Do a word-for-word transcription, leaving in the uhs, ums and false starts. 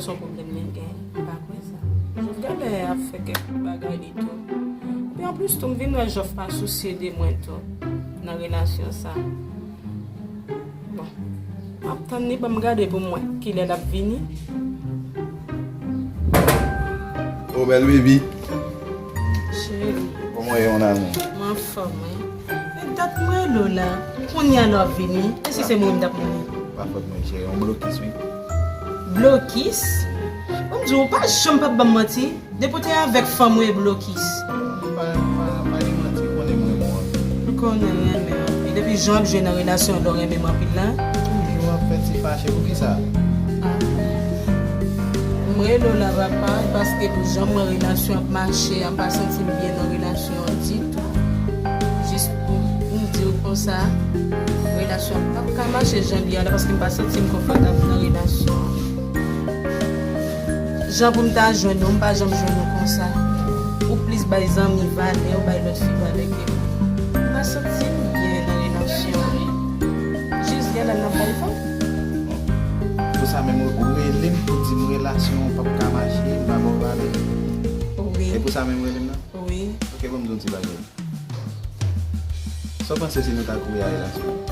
Se yon pwoblèm li gen, m pa kwè sa. Jòf genlè ap fè kèk bagay li tou. Epi anplis tou, m vin wè Jòf pa sousye de mwen tou nan relasyon sa. Bon, m ap tann li, ban m gade pou m wè kilè l ap vini. Oh, bèl baby. Cheri, Kòman w ye, mon amour? M anfòm, wi. E dat m rele w la. Kounye a lè w ap vini. E si se mwen m t ap mande? Pa fòt mwen, cheri. Yon blokis, wi. Blokis? Ban m di w, ou pa janm p ap ban m manti. Depi w te avèk fanm ou e blokis. Pa, pa, pa gen manti, ou konnen mwen bon anpil. M konnen w renmen anpil. Epi jan w ap jwe nan relasyon an, lè w renmen m anpil la. Toujou w ap fè ti fache, poukisa? Ah. M rele w la, papa, paske pou jan m wè relasyon ap mache a, m pa santi m byen nan relasyon an ditou. Jis pou m di w konsa, relasyon an p ap ka mache jan l ye a la, paske m pa santi m konfòtab nan relasyon an. Jan pou m ta jwenn ou, m pa janm jwenn ou konsa. Ou plis bay zanmi valè, ou bay lòt fi valè ke mwen. M pa santi m byen nan relasyon an. Jis genlè n ap bay fanm. Pou sa menm ou rele m pou di m relasyon an p ap ka mache, m pa ba w valè. Wi. E pou sa menm ou rele m nan? Wi. Ok, ban m di w yon ti bagay. Sa w panse si nou ta kouri a relasyon an?